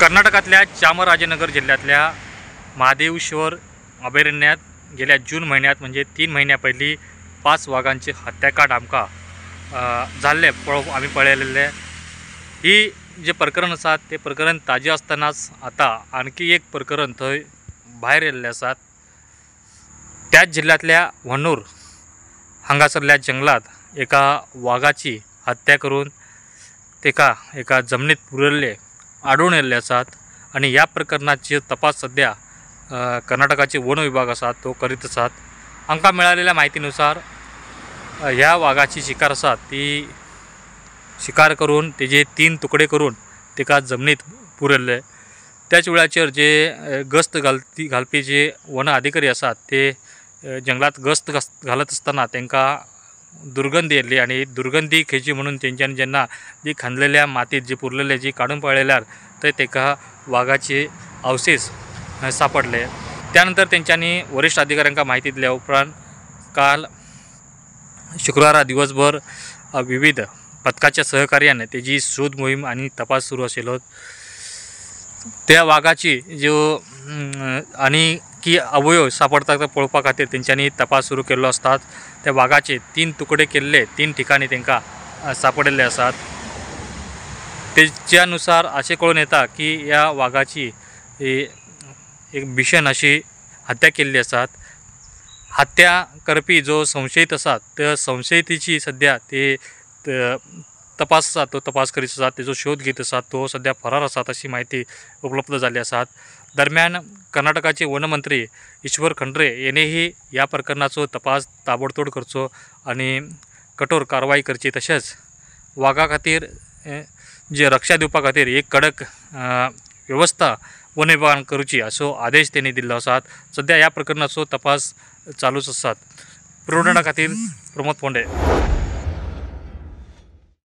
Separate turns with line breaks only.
कर्नाटकातल्या चामराजनगर जिल्ह्यातल्या महादेवेश्वर अभयारण्यात गेल्या जून म्हयन्यात म्हणजे 3 म्हयन्या पयलीं 5 वागांची हत्याकांड आमकां जाल्लें आमी पळयलेलें। ही जे प्रकरण आसा ते प्रकरण ताजें आसतनाच आतां आणखी एक प्रकरण थंय भायर येयल्लें आसा। त्याच जिल्ह्यांतल्या व्हन्नूर हांगासरल्या जंगलात एका वागाची हत्या करून तेका एका जमनीत पुरयल्ले आढळून येयल्ले आसात आनी ह्या प्रकरणाची तपास सध्या कर्नाटकाचे वन विभाग आसा तो करीत आसात। आमकां मेळिल्ल्या म्हायतीनुसार ह्या वागाची शिकार आसा ती शिकार करून तेजे 3 तुकडे करून तेका जमनीत पुरयल्ले। त्याच वेळाचेर जे गस्त घालपी जे वन अधिकारी आसात ते जंगलात गस्त घालत आसतना तांकां दुर्गंधी येयल्ली आनी दुर्गंधी खेची म्हणून तेंच्यांनी जेन्ना जी खांदलेल्या मातीत जी पुरलेले जी काडून पळयल्यार थंय तेका वागाचे अवशेष सापडले। त्यानंतर तेंच्यांनी वरिष्ठ अधिकाऱ्यांका म्हायती दिल्या उपरांत काल शुक्रारा दिवसभर विविध पथकाच्या सहकार्याने तेजी शोध मोहीम आनी तपास सुरू आशिल्लो। त्या वागाची ज्यो आनी की अवयव सापडटा ते पळोवपा खातीर तेंच्यांनी तपास सुरू केल्लो आसतात। त्या वागाचे 3 तुकडे केल्ले 3 ठिकाणी तांकां सापडिल्ले आसात। तेच्या नुसार अशें कळून येता की ह्या वागाची एक भीषण अशी हत्या केल्ली आसात। हत्या करपी जो संशयित आसा त्या संशयितीची सद्या ते तपास आसा तो तपास करीत आसात, तेजो शोध घेत आसात, तो सद्या फरार आसात अशी म्हायती उपलब्ध जाल्ली आसात। दरम्यान कर्नाटकाचे वनमंत्री ईश्वर खंड्रे यांनीही या प्रकरणाचो तपास ताबडतोब करचो आनी कठोर कारवाई करची, तशेंच वागा खातीर जे रक्षा दिवपा खातीर एक कडक व्यवस्था वन विभागान करची असो आदेश त्यांनी दिल्लो आसात। सद्या ह्या प्रकरणाचो तपास चालूच आसात। पुरवणा खातीर प्रमोद फोंडे।